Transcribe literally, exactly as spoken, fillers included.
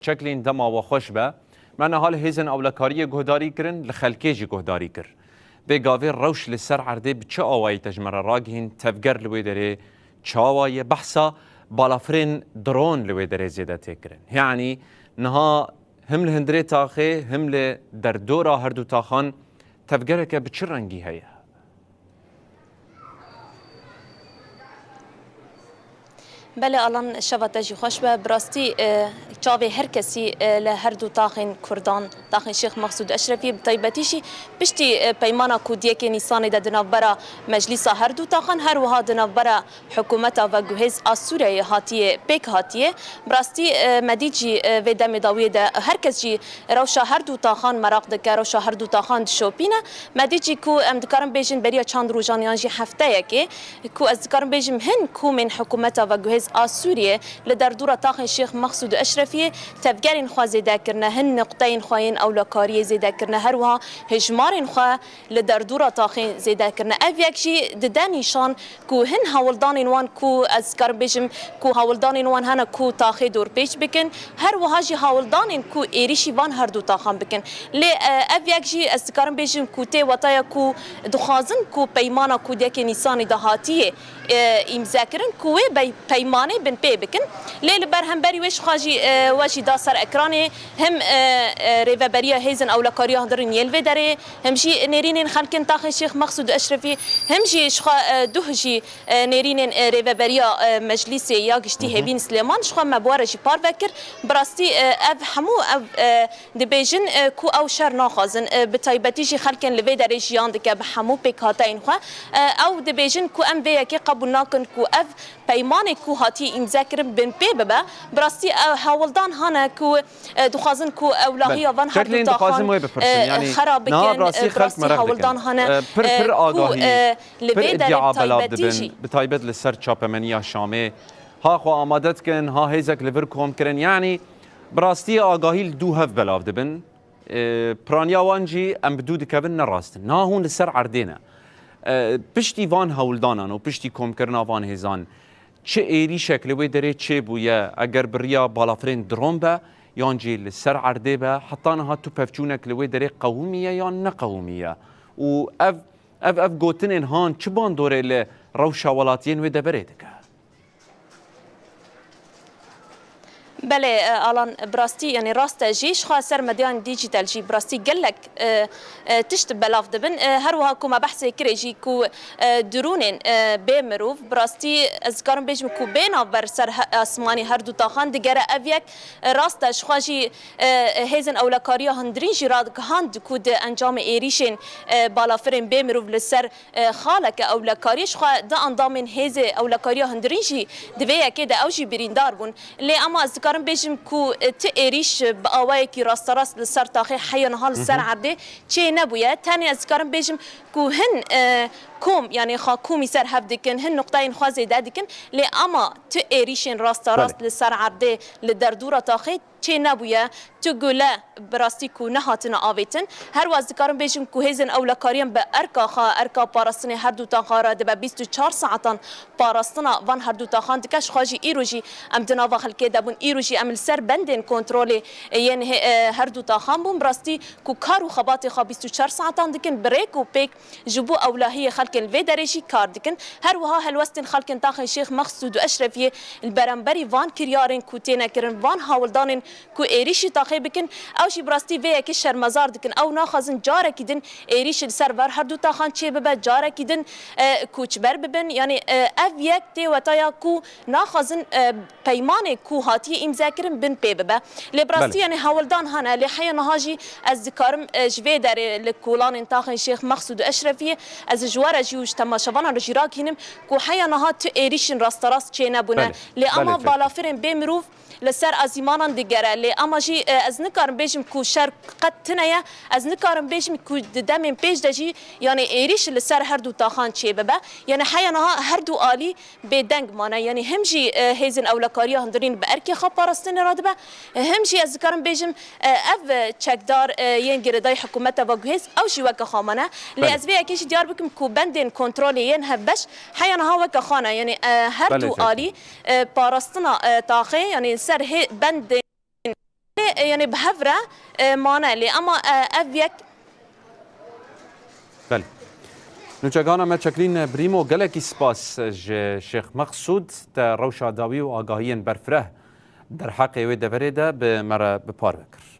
Çeklîn dema we xweş be. Me niha li hêzên ewlekariyê guhdarî kirin, li xelkê jî guhdarî kir. Vê gavê rewş li ser erdê bi çi awayî te ji me re ragihîn, tevger li wê derê çawa ye? Behsa balafirên dron li wê derê zêde tê kirin. Yanî niha him li hundirê taxê, him li derdora her du taxan tevgereke bi çi rengî heye? Belê Alan, şeva te jî xweş be. Bi rastî, e, çavê her kesî, e, li her du taxên Kurdan, taxên Şêx Mexsûd Eşrefî, bi taybetî jî piştî, e, peymana ku di yekê Nîsanê de di navbera meclîsa her du taxan, her wiha di navbera hikûmeta veguhêz a Sûriyeyê hatiye, pêk hatiye. Bi rastî, e, me dît jî, e, vê demê dawiyê de her kes jî rewşa her du taxan meraq dike, rewşa her du taxan dişopîne. Me dît jî ku em dikarin bêjin beriya çand rojan yan jî hefteyekê ku ez dikarim bêjim hin komên hikûmeta veguhêz a Sûriyê li derdora taxên Şêx Mexsûd Eşrefiyê tevgerên xwe zêde kirine, hin nuqteyên xwe yên ewlekariyê zêde kirine, her wiha hejmarên xwe li derdora taxê zêde kirine. Ev yek jî dide nîşan ku hin hewldanên wan ku ez dikarim bêjim ku hewldanên wan hene ku taxê dorpêç bikin, her wiha jî hewldanên ku êrîşî van her du taxan bikin. Lê, e, ev yek jî ez dikarim bêjim ku tê wetaya ku dixwazin ku peymana ku di yekê Nîsanê de hatiyê, e, îmze kirin ku wê bey-, peymanê binpê bikin. Lê li ber hemberî wê jixwe jî, e, we jî da ser ekranê, him, e, e, rêveberiya hêzên ewlekariya hundirîn yên vê derê, him jî nêrînên xelkên taxê Şêx Mexsûd Eşrefî, him jî jixwe, e, duh jî, e, nêrînên, e, rêveberiya, e, Meclîsê ya Giştî Hêvîn Silêman jixwe me bi we re jî parve kir. Bi rastî, e, ev hemû ev, e, dibêjin, e, ku ew şer naxwazin. E, bi taybetî jî xelkên li vê derê jiyan dike bi hemû pêkhateyên xwe. E, ew dibêjin ku em vê yekê qebûl nakin ku ev peymanê ku hatiye îmze kirin binpê bibe. Bi rastî ew hewldan hane ku, e, dixwazin ku ewlahiya van her du taxan, e, xera bikin. E, bi rastî hewldan hane, e, ku, e, li vê derê bi taybetî jî. Bi taybet li ser çapemeniya Şamê. Ha xwe amade dikin, ha hêzek li vir kom kirin. Yanî bi rastî agahî li dû hev belav dibin. E, piraniya wan jî em bi dû dikevin ne rast in. Niha hûn li ser erdê ne. E, piştî van hewldanan û piştî komkirina van hêzan çi êrîşek li wê derê çêbûye, eger bi riya balafirên dron be yan jî li ser erdê be, heta niha tu pevçûnek li wê derê qewimiye yan neqewimiye? Û ev, ev, ev gotinên han çi bandorê li rewşa welatiyên wê deverê dike? Belê, e, Alan, bi rastî, yanî rast e jî, jixwe ser medyan dîjîtal jî bi rastî gelek, e, e, tişt belav dibin. E, her wiha ku me behsê kirê jî ku, e, dirûnên, e, bê mirov, bi rastî ez dikarim bêjim ku bê navber ser he-, asmanî her du taxan digere ev yek, e, rast e, jixwe jî, e, hêzên ewlekariya hundirîn jî ragihand ku di encamê êrîşên, e, balafirên bê mirov li ser e, xaleke ewlekariyê, jixwe di endamên hêzê ewlekariya hundirîn jî di vê yekê de ew jî birîndar bûn. Lê ema ez dikarim bêjim ku, e, ti êrîş bi awayekî rasterast li ser taxê heya niha li ser erdê çê nebûye. Tenê ez dikarim bêjim ku hin, e, kom, yanî xakomî ser hev dikin, hin nuqteyên xwe zêde dikin. Lê ema ti êrîşên rasterast li ser erdê li derdora taxê çê nebûye, tu gule bi rastî ku nehatine avêtin. Her wiha ez dikarim bêjim ku hêzên ewlekariyan bi erka xwe, erka parastinê her du taxa re dibe bîst û çar saetan parastina van her du taxan dike. Jixwe jî îro jî em di nava xelkê de bûn. Îro jî em li ser bendên kontrolê yên hê-, e, her du taxan bûn. Bi rastî ku kar û xebatê xwe bîst û çar saetan dikin, bi rêk û pêk ji bo ewlahiyê xelkên li vê derê jî kar dikin. Her wiha helwestên xelkên taxên Şêx Mexsûd û Eşrefiyê li beramberî van kiryarên ku têne kirin, van hawldanên ku êrîşî taxê bikin, ew jî bi rastî vê yekê şermezar dikin. Ew naxwazin carekî din êrîşî li ser van her du taxan çêbibe, carekî din, e, koçber bibin. Yanî, e, ev yek tê wetaya ku naxwazin, e, peymanê ku hatiye îmzekirin bin pê bibe. Lê bi rastî, belê, yanî hewldan hene, lê heya niha jî ez dikarim, e, ji vê derê li kolanên taxên Şêx Mexsûd û Eşrefiyê ez ji we re jî û ji temaşevanan re jî rakînim ku heya niha tu êrîşên rasterast çênebûne. Belê. Lê ama, belê, belê, balafirên bê mirov li ser azîmanan digere. Lê ama jî, e, ez nikarim bêjim ku şer qet tune ye. Ez nikarim bêjim ku di demên pêş de jî, yanî êrîş li ser her du taxan çêbibe. Yanî heya niha her du alî bêdeng mane. Yanî him jî, e, hêzên ewlekariya hundirîn bi erkê xwe parastinê re dibe, him jî ez dikarim bêjim, e, ev, e, çekdar, e, yên girêdayî hikûmeta veguhêz, ew jî weke xwe mane. Lê, belê, ez vê yekê jî diyar bikim ku bendên kontrolê yên hevbeş heya niha weke xwe ne. Yanî, e, her, belê, du alî, e, parastina, e, taxê, yanî ser hê bendên e, yanî bi hev re, e, mane. Lê ema, e, ev yek Belê. Nûçegana me Çeklîn Brîmo, gelekî spas ji Şêx Meqsûd, te rewşa dawî û agahiyên berfireh derheqê wê deverê de bi me re bi parve kir.